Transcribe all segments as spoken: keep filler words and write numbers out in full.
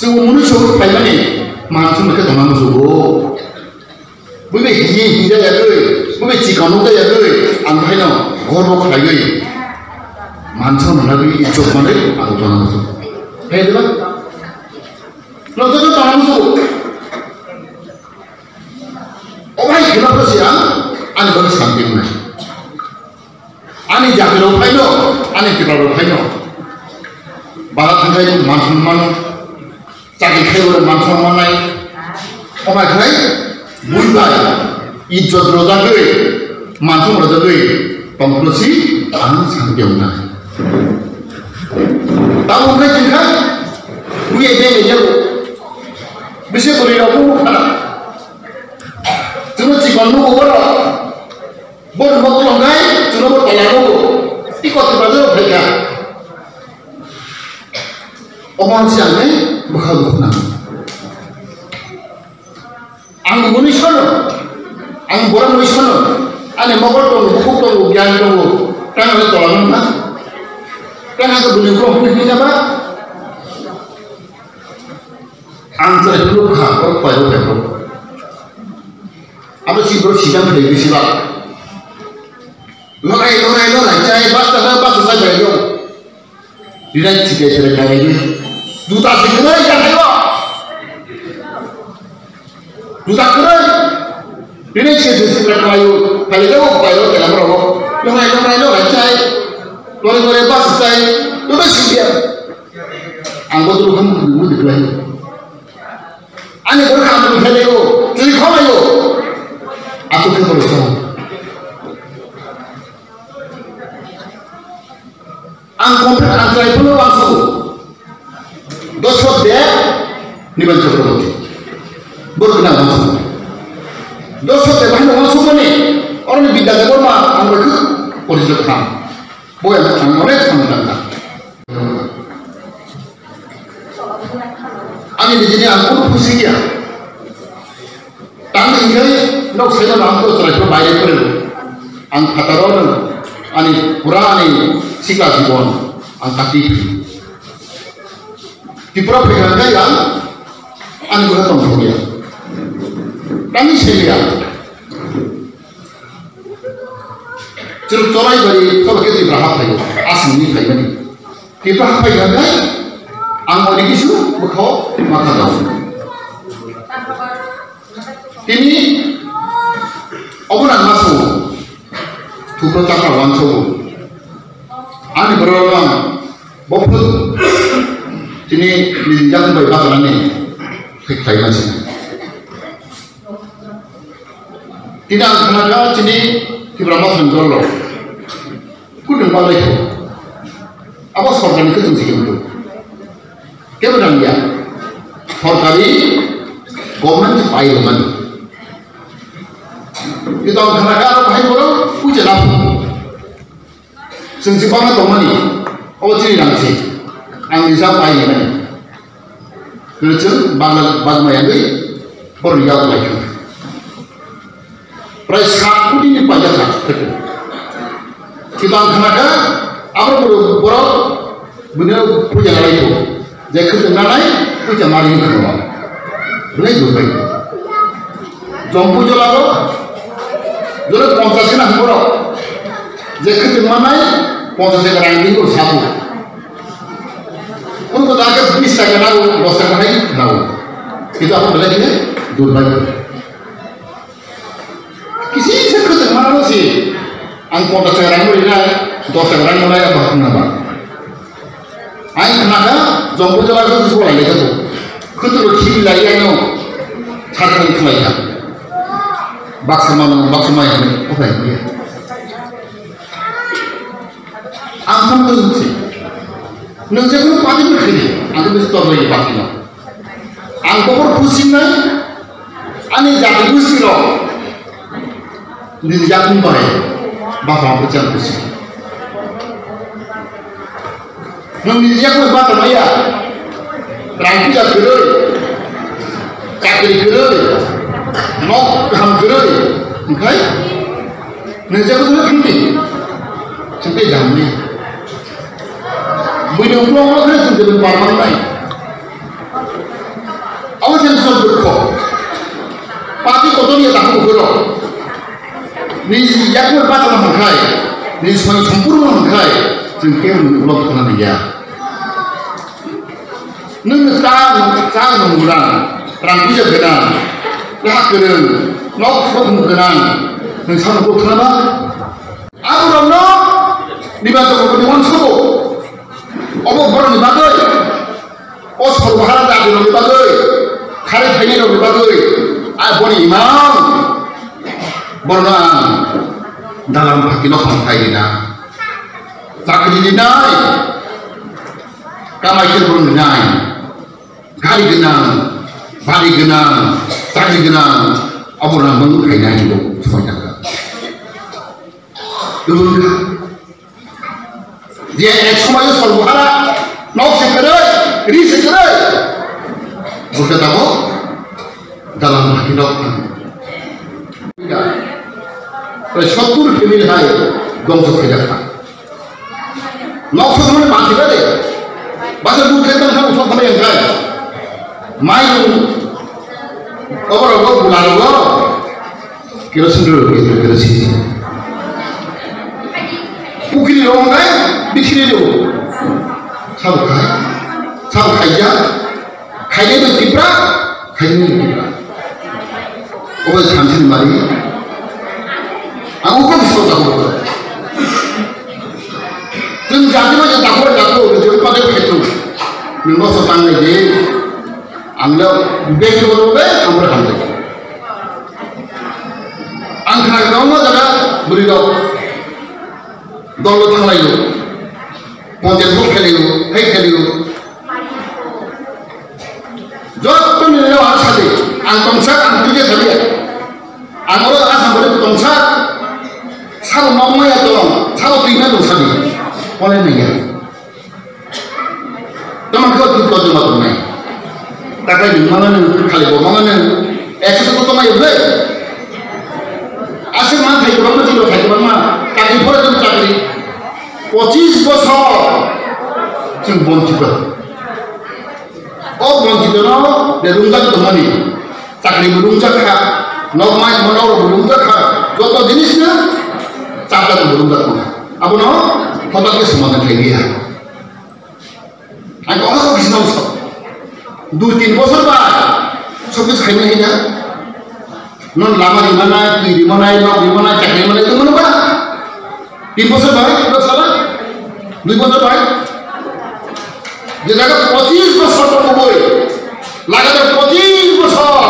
Chwng mwnwi sogwi phaimani mansa hwnkhe tongna muchungo. Bwbai hiye hinja yagwi, bwbai chikon nukja yagwi, ang haino gorbo khlaiwi mansa managwi ijjot manwi ang tongna muchungo. Hai diba? Nokjagwi tongna muchungo. Obai kheno phosi ang ani bagwi santi wngnai. Ani jati rok phaino, ani Tipra rok phaino. Bara thangkhai man songmano, chakri khai bo man songmannai. Obai khai bui bai ijjot rojagwi, man song rojagwi tongphuru si ang santi wngnai. Tamo khai chwng kha bui bai bai jago. Bisi bwrwi rok bo khana. Chwngno chikon nugo borok. Borok bo kolom khai chwngno bo tola nugo. Iko Tipra jora phaikha. Omo ang siya khe bwkha bwkhwnang. Ang boni sono. Ang borok ni sono. Ani mokol tongo, bukhuk tongo, gyan tongo. Tang ani tola nang kha. Tang ani bwlwi bwrok hwnwi hwnwi kha ba. Ang chwrai phuru kha, borok pai rw kha. Abo si borok sidang khlai bisi ba. Lorai, lorai, lorai, chai, basta, basta, chai bai rw. Rinai chite chite khlai bai rw. Juta se kwrwi kha khlai o. Juta kwrwi. Rinai chite chite khlai o. Khlai o, bai rw, khlai o. Lorai, lorai, lorai, chai. Lorai, lorai, basta, chai. Lorai, si dia. Ang bodo ham, bodo khlai. Ani borok ang twi khlai o, twi khlai o. Ato khe borok chong. Ang kompet ang chai phano wansuk. Dosot de Niban Chakraborty. Borok na wansuk. Dosot de bahino wansuk mani. Oroni Bidya Debbarma ang bai khuk porijit kham. Boya ang onek kham dangka. Ani nijini ang kunu khusi ya. Tang hingke nok seno ang to chwrai phuru baire phuru. Ang phataro no ani pura ani sikla jibon ang kati. Tripura phaikhangkhe ang ani bwkha tongthokya. Tani seliya. Chwng chorai bai sobo khe Tripura haphaio, aswngni phaimani. Tripura haphaikha khe ang oni kisu bwkha-o ma kha dao. Tini obo nang ma swngo, Tripura chakra uansukgo. Ani borok rok ang bophut tini nini yakung bai bakarani thik khlai ma sini. Tini ang khna kha chini Tipra Motha ni dol rok. Kudung balai kho. Abo sorkar ni kudung si kudung. Kebo dang ya. Sorkari government pai roman. Kita ang khna kha aro bahai borok puja na. Chwng si bangma tongmani, o chini rang si, ang ni jak pai ni mani. Kwrwchwng bangla bagma yagwi, borok ni yak lai kha. Prai sak koti ni paida kha, kheto. Kita ang khna kha, abo borok, borok, bini puja lai kho. Je khwtwng nanai, puja mari wngkha no. Belai durbai. Jompu jola ro, jola ponchas khna hwnbo ro. Je khwtwng manai, ponchas taka rang di ko sabu. Kun ko dake bis taka nago, dos taka nai nago. Itu apa belai khe? Durbai. Kisi se khwtwng mano si. Ang ponchas taka rang rinai, dos taka rang rinai, apa khna ba. Ang khna kha, jombo jala khe khwtwrok lai lai kha. Khwtwrok khim lai lai no. Thar thar khlai kha. Baksa mano, baksa mai hwnwi, okhai hwnwi. Ang thang thang si. Nwng je kono party no khini, ang to bisi tor lai party no. Ang kobor khusi nai, ani jati gusti rok. Nini yakung bai, bapha rok chang kusi. Nwng nini yakung bai bapha maya, rang puja kwrwi, chakri kwrwi, nok kaham kwrwi, hwnkhe nwng jebo jebo thangdi, chwng tei damni. Buini ukulok ukulok khe chwng jebo bar mangnai. Abo khe chwng dukho. Pati kotor ya dakhuk horo. Niji yakno bachana hwnkhai, niji soi sompurno hwnkhai, chwng kebo ni ulo khna liya. Nwng cha, cha nwng gwnang, rang puja gwnang, leha kwrwng, nok sok nwng gwnang, nwng sa nwng khna ba? Aborokno niba jokotni uansukgo. Obo borokni bagwi, o Sor Bahara jatirokni bagwi, khari phainairokni bagwi, a boni imang, borokno ang dalam phakino phan khai rina, chakri rinai, kamai khe borokno rinai, gari gwnang, bari gwnang, chakri gwnang, abo rang bang khainai hinwi soi kha. Tubun kha. Je ek somoyo Sor Bahara nok se kwrwi, ri se kwrwi. Bwkha tabuk dalam haki nok thang. Prai sottur family hai dongso khaijak kha. Nok sok mani mansi ba de. Basa duk khe tang thang sok thang yang kai. Mai obo rogo bula rogo. Kerosene rw rw kerosene. Pukri rw nai bithiri rw. Sabo khai. Sabo khaijak. Khainai bai Tipra, khainai bai Tipra. Obo thamsini mari. Ang uko bisingo tabuk. Chwng jati bai jati bai jati bai jati bai jati bai. Nwng no sa tangnai de. Ang le bek to bai ang bai hamjak. Ang khna kwbangma jaga bwrwi rok dol lo thanglaio. Ponchayat bo khelaio, hai khelaio. Joto ni leo ang sadi, ang tongsa, ang tuje sadi. Ang oro asam bole tongsa, sabo nokmaya tong, sabo tuima tong sadi. Pole naiya. Tama khe tu to joma tongnai. Takai ni mangane, khali bo mangane. Ekso to tongmai ble. Aswk man thai kwbangma, twi rok thai kwbangma. Chakri phore tong chakri. Pochis bosor. Chwng bonchito. O bonchitono de rungjak tongmani, chakri bo rungjak kha, nokmai monok rok bo rungjak kha, joto jinis no chapla bo rungjak tong kha. Abono hotak khe somadan khai liya. Ang kok kok bising sa. Dui tin bosor ba, sob kis khai nai na. Non lama rimana, twi rimana, nok rimana, chakri rimana, itu mana ba? Tin bosor bai, tin bosor bai, dui bosor bai. Je jaga pochis bosor to koboi, lagatar pochis bosor.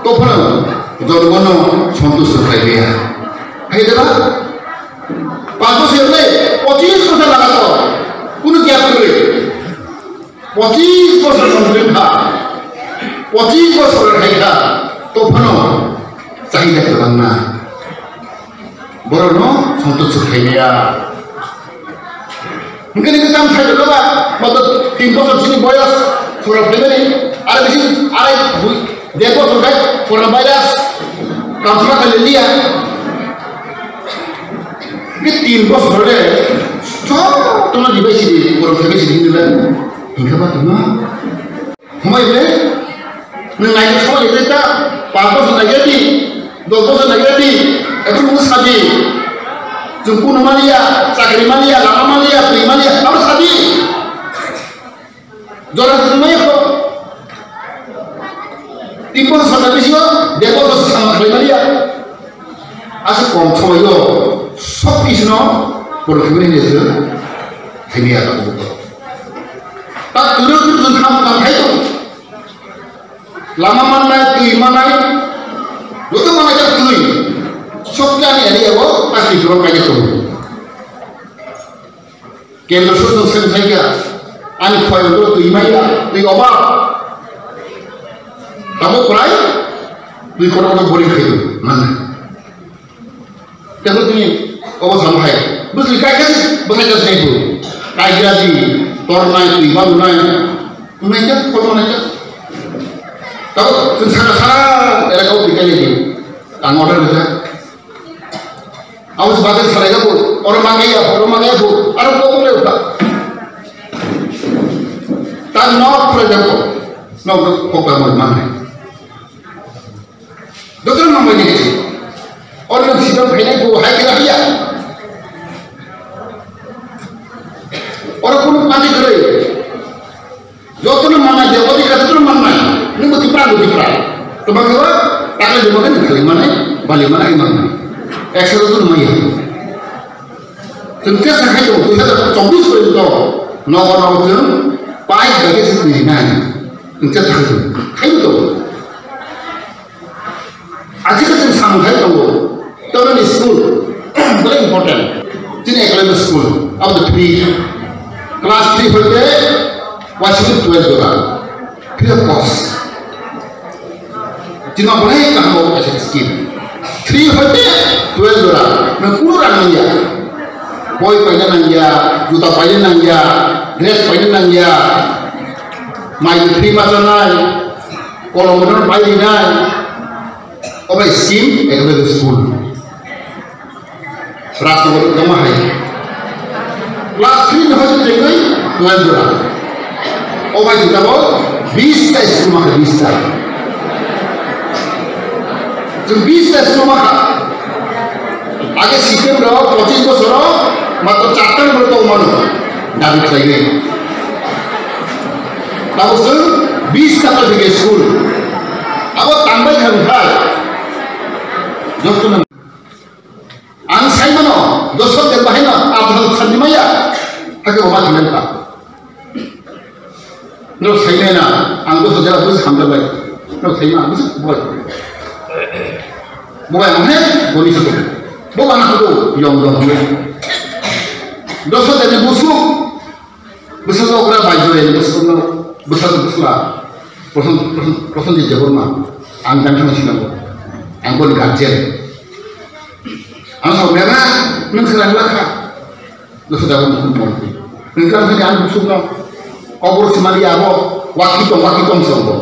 To phano jormono santush khai liya. Hai deba? Panch bosor le pochis bosor lagatar. Kuno gap kwrwi. Pochis bosor nong kha, pochis bosor khai kha, to phano chahida kwbangma. Borokno santush khaimaya. Hwnkhe nini tam khai kha ba, mato tin bosor sini boyos, sora phaimani, ar bisi arai bui, der bosor khai, corona virus, kamsma khai liya. Hwnkhe tin bosor le, jotono dibai sidi, borok dibai sidi hinwi le. Hingkhe ba tongma. Hwnbai ble, nwng naikhe sabo naikhe ta, panch bosor naikhe di, dos bosor naikhe di, eboni mung sadi. Chwng kunu maliya, chakri maliya, lama maliya, twi maliya, abo sadi. Jora se maya kho. Tin bosor sadi bisingo, der bosor sama khlai maliya. Aswk kom somoio sok kisino borok himni hinwi se thaiwi ya tongo. Ta kwrwng kwrwng chwng tham tam khai tongo. Lama mannai, twi mannai, joto mannai ta twi. Sok jani ani abo ta twi borok kai tongo. Kendra sosong sem saikha, ani khoi ro twi maya, twi oba. Tamo prai, twi kono kono boring khai mana. Tamo tini obo sam hai. Bus li kai kai, bus kai kai bu. Kai graji, tor nai, twi ba nai. Nai ka, kol nai ka. Tamo tun sara sara, era kau twi kai ni. Tang order bisa. Abo se bajar salai jago, oro mangai ya, oro mangai ya, aro kobo le uta. Ta nok pore jago. Nok nok kokla moi manai. Doktor mambai ni kecil. Orang sidang khainai bo hai kira hiya. Orang kuno pati kere. Jotono manai je odi katono manai. Nungbo tipra nungbo tipra. Tebak kau takle jemane kali manai bali manai manai. Eksa jotono maya. Chwng tesa khai tongo, dui hazar chobbish porjonto nogo nogo chwng pipe bai khe chwng twi nai. Chwng tesa khai tongo, khai tongo. Ajikhe chwng samung khai tongo, tamoni school, very important. Chini Eklavya school, of the three, class three hoite waisuk twelve jora. Free of cost. Chini belai kaham bo kaisa scheme. Three hoite twelve jora. Nang kunu rang nangya. Boi paina nangya, juta paina nangya, dress paina nangya. Mai free ma chanai. Kolom no pai rinai. Obai scheme ekdagi school. Rajnagar kama hai. Class three ni hoite tengwi twelve jora. O bai jora bo bish ta school ma kha, bish ta. Chwng bish ta school ma kha. Age system rok pochish bochor o matro charta ni borok tong mano. Dabi khlaiwi. Tamo chwng bish ta to bige school. Abo tangbai kha wngkha. Jotono Ang sai mano, dosok de bahai no, atharo sanni maya, hake bo ma thangna pa. No sai mena, ang dosok de bahai hamda bai. No sai ma, bus boy. Boy ang he, boni satu. Bo bana ko yong yong. Dosok de busu, Bwsajwk okra bai joi, bwsajwkno, bwsajwk bwsla, Prosen-, Prosen-, Prosenjit Debbarma, ang dangkhana sinango, ang boni guardian. Ang sao, "Mera, nwng se rang lakha?" Bwsa jabo nukhung mori. Nwng khe ang bwsajwkno, kobor simali abo, waki tong, waki tong se abo.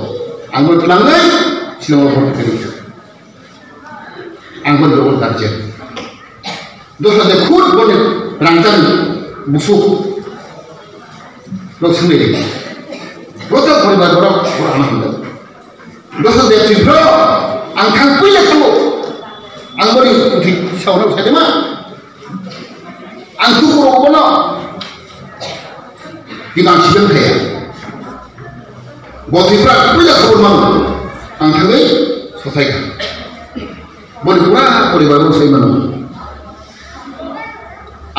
Ang boni twlangnai, sinango boni twlangnai. Ang boni logo guardian. Dosra de khud boni rangchak busuk. Lok swngnai de. Goto poribar borok borok ano hwnjak. Dosra de Tripura ang thang puila thango. Ang boni uthi sauna uthai de ma. Ang tuku rok bono. Di bang sibeng kaya. Bo Tripura puila khobor mano. Ang thangwi sothai kha. Boni pura poribar rok sai mano.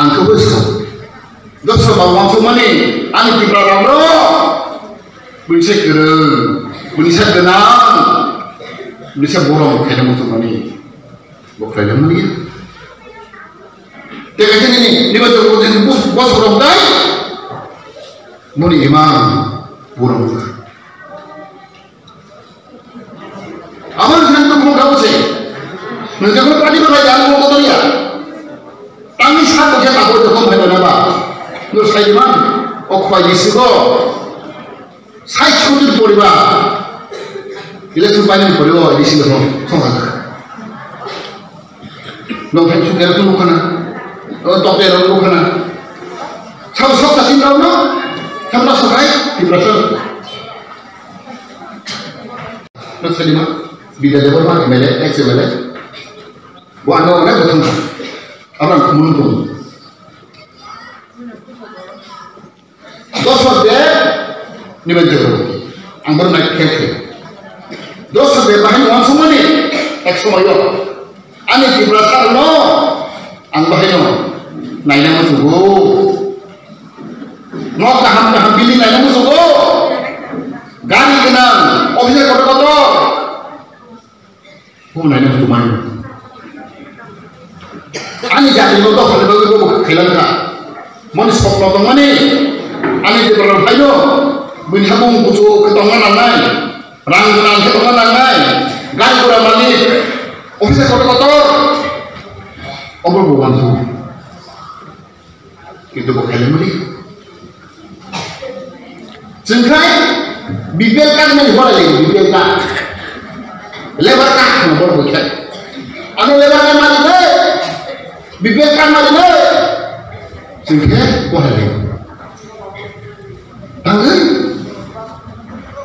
Ang khe bwsa. Dosra ba wansukmani ani Tripura rok rok. Bwsa kwrwng, bwsa gwnang, bwsa borom khaina muchungmani. Bo khlaina manya. Tei kaisa nini niba jok bo jeni bus bus rok dai. Moni imam burung. Amar jani to khum rabo se. Nang jani padi ba bai jani mo kotor ya. Tangni sa to je ta bo to khum bai na ba. No sai man. O khwai di sigo. Sait sujud poriba. Election final poriba, election ho, ho ha. Nong thai sukera tu bukhana. O tope ro bukhana. Sab sok sa tin rao no. Sab na sokai, tin rao. No salima. Bidya Debbarma M L A, ex M L A. Bo ano onek bothang. Abang kumun kumun. Dosok de nibai jero. Ang bar nai khe khe. Dosok de bahai wansukmani ek somoyo. Ani Tiprasa no ang bahai no naina musugo. Nok kaham kaham building naina musugo. Gari gwnang, officer kotor kotor. Bo naina muchung mano. Ani jati no dophani bagwi bo khailangkha. Moni sokno tongmani ani Tiprasa phaino bini habung kuchu khe tongna nangnai, rang gwnang khe tongna nangnai, gari gura malik, officer kotor kotor. Obo bo wansuk. Kintu bo khailai mani. Chwng khai B P L card mani borai lai B P L card. Labour card no borai khai. Ano labour card mani le. B P L card mani le. Chwng khai borai lai. Tangwi.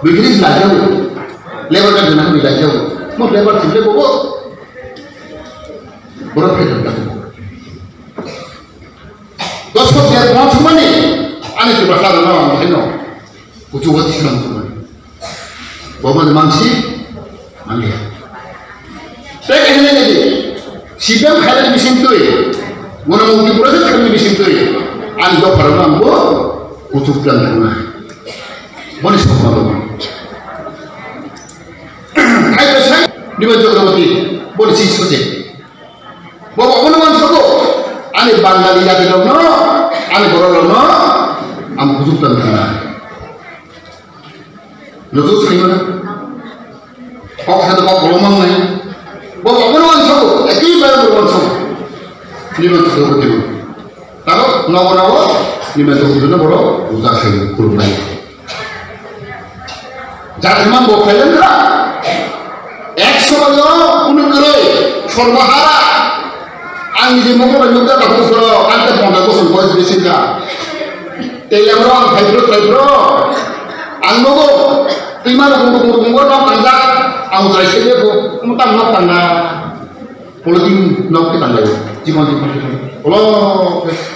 Business lajao. Labor ka gana ni lajao. Mo labor sile bobo. Boro phe jang ka. Dos ko dia pon sumani. Ani tu pasal na ang sino. Kuchu wati sinam sumani. Bobo de mansi. Mangya. Tei kaisa nai di, C P M khairokni bising twi, Gana Mukti Project khairokni bising twi, ani dopharokno ang bo kuchuk twlang thangna. Boni sokma rok. Hai bai sai, Niban Chakraborty, boni si sojek. Bo bo bono man sobo, ani Bangali jati rokno, ani borok rokno, ang kuchuk twlang thangna. Nujung sai mana? Kok satu kok kolomang nai. Bo bo bono man sobo, eki bar bono man sobo. Niban Chakraborty. Tabo nogo nogo, Niban Chakraborty no boro, uja sai kurumai. Jati man bo khailen kha. Ek somoyo kunu kwrwi, sorbo hara. Ang niji mokol bai nukha, takhuk soro, ang ta ponda bosong boyes besi kha. Tei ang rong, phaibro, phaibro. Ang nogo, twima rok, rok, rok, rok, rok, tangja. Ang jai se ko, mo tam nok tangna. Polo tin nok ke tangla. Jibon, jibon, jibon. Polo,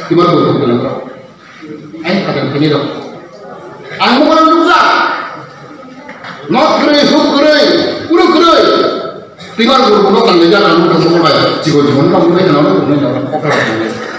twima rok, rok, rok, rok. Ai, kadang kini rok. Ang mo rong nukha. Nok kwrwi, huk kwrwi, uro kwrwi. Twima rok, rok, rok, tangla, jara, rok, rok, rok, bai. Jibon, jibon, rok, rok, rok, rok, rok, rok, rok.